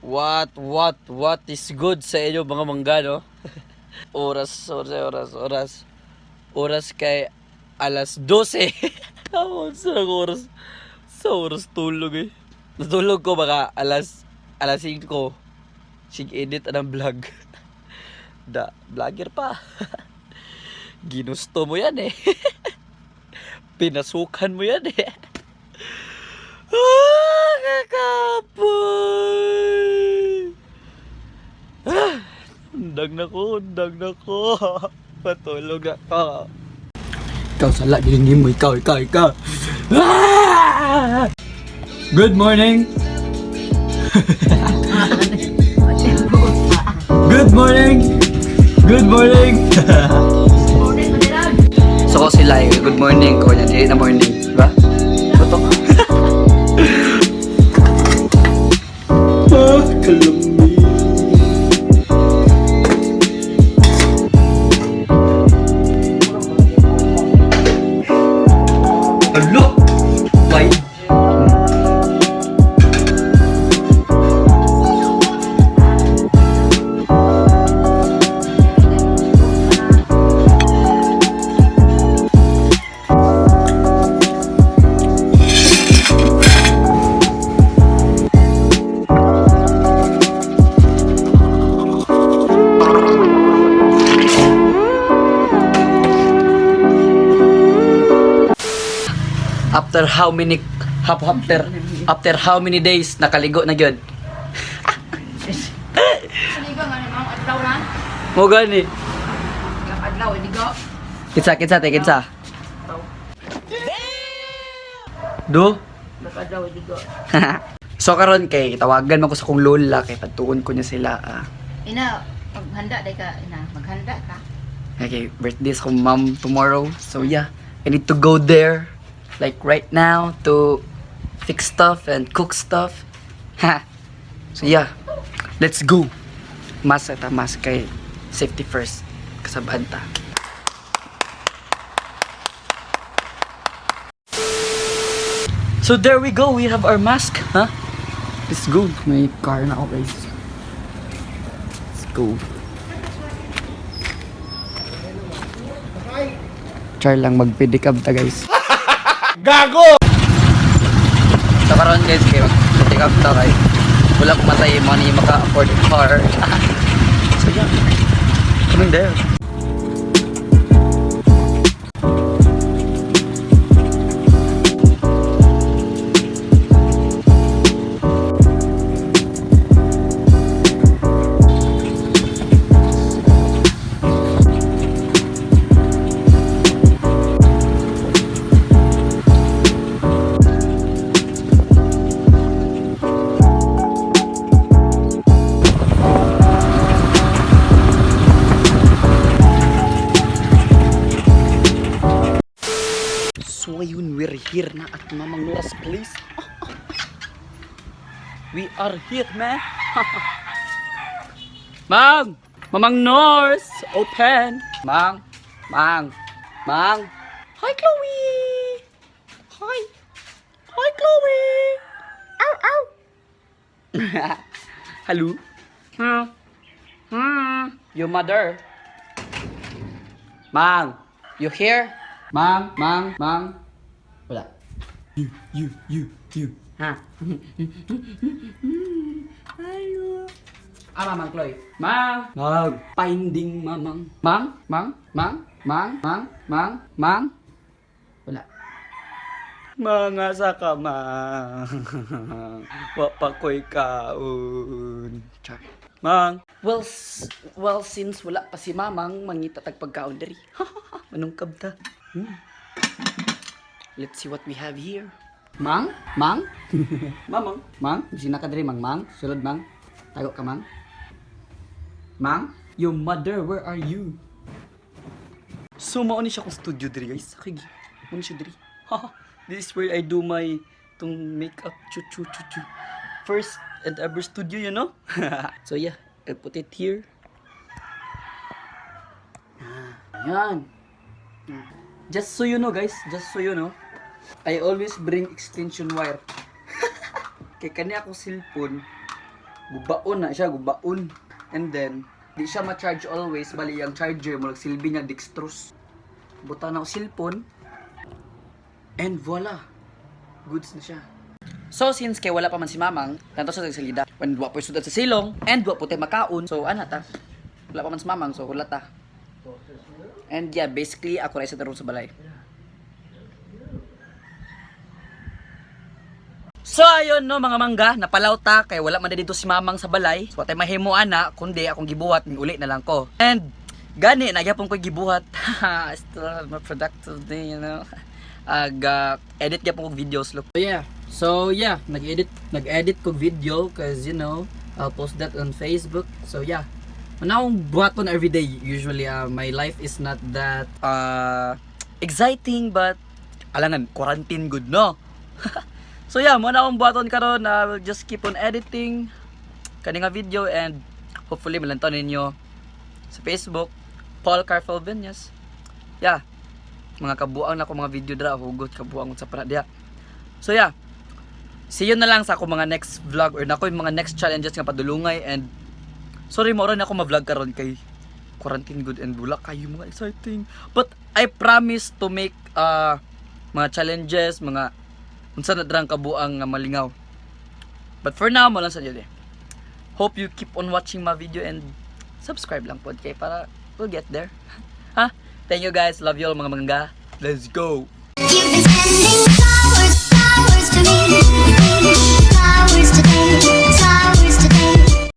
What is good sa inyo, mga mangga, no? Oras, oras, oras, oras. Oras kay alas 12. Tawag sa oras. Sa oras tulog eh. Natulog ko baka alas 5. Sig edit ang vlog. Da, vlogger pa. Ginusto mo yan eh. Pinasukan mo yan eh. Ah, kakapoy! Ah, undang na ko, undang na ko. Patulog ako. Ikaw sala, gilingin mo. Ikaw, ikaw, ikaw. Ah! Good morning! Good morning! Good morning! So ko sila eh, good morning ko niya, dili na morning, di ba? Totoo. Ah, kalami. Alo! Why? After how many hap after after how many days nakaligo na gyud? Ligo nga ni Ma'am, adlaw na. Mo gani. Adlaw, ligo. Kinsa kinsa te kinsa? Do? Adlaw, ligo. So karon kay tawagan man ko sa kong lola kay patuon ko niya sila. Ah. Ina, maghanda day ka, ina, maghanda ka. Okay, birthday sa kong mom tomorrow. So yeah, I need to go there like right now to fix stuff and cook stuff. Ha. So yeah, let's go. Mas ta mas kay safety first. Kasabaan ta. So there we go, we have our mask, huh? Let's go. May car na ako, guys. Let's go. Char lang, magpidikab ta, guys. Gago! So karon guys, kay magpidikab ta kay wala ko matay money maka-afford a car. So yeah. Coming there. So ayun, we're here na at Mamang Nora's place. We are here, man. Mang! Mamang Nors! Open! Mang! Mang! Mang! Hi, Chloe! Hi! Hi, Chloe! Ow, ow! Hello? Hmm? Hmm? Your mother? Mang! You here? Mang! Mang! Mang! Wala. You, you, you, you. Ha? Hello. Ah, Mamang Chloe. Mang! Mang! Finding Mamang. Mang? Mang? Mang? Mang? Mang? Mang? Mang? Wala. Mga saka, mang. Wa pa ko'y kaon. Char. Mang. Well, well, since wala pa si Mamang, mangita tag pagkaon diri. Manong kabta. Let's see what we have here. Mang? Mang? Mamang? Mang? Sina ka diri, Mang? Mang? Sulod, Mang? Tago ka, Mang? Mang? Your mother, where are you? So, mao ni siya kong studio diri, guys. Okay, mao ni siya diri. This is where I do my tong makeup chu chu chu chu. First and ever studio. So yeah, I put it here. Ah, ayan. Just so you know, guys, just so you know, I always bring extension wire. Kay kani ako cellphone, Gubaon na siya, gubaon. And then, di siya ma-charge always. Bali, ang charger mo, silbi niya dextrose. Buta na ako cellphone. And voila! Goods na siya. So, since kay wala pa man si Mamang, tanto sa salida. When wa po sudad sa silong, and wa po tayo makaon. So, ana ta. Wala pa man si Mamang, so wala ta. And yeah, basically, ako ra sa tarong sa balay. So ayun no, mga mangga, napalaw ta kay wala man na dito si Mamang sa balay. So atay mahimo ana kundi akong gibuhat uli na lang ko. And gani na gyapon ko gibuhat. Still have my productive day. Ag edit gyapon kog videos, look. So yeah. So yeah, nag-edit kog video cause I'll post that on Facebook. So yeah. Mao akong buhaton every day usually. My life is not that exciting, but alangan quarantine good, no. So yeah, mao na akong buhaton karon. I will just keep on editing kani nga video and hopefully malantaw ninyo sa Facebook, Paul Carfel Vinyas. Yeah. Mga kabuang na ko mga video dra, hugot kabuang sa para diha. So yeah. See you na lang sa ako mga next vlog or nako yung mga next challenges nga padulungay and sorry mo na ako ma-vlog karon kay quarantine good and wala kayo mga exciting. But I promise to make mga challenges, mga unsa na drang kabuang nga malingaw. But for now, mo lang sa eh. Hope you keep on watching my video and subscribe lang pod kay para we'll get there. Ha? Thank you guys. Love you all, mga mangga. Let's go. You've been sending flowers, flowers to me.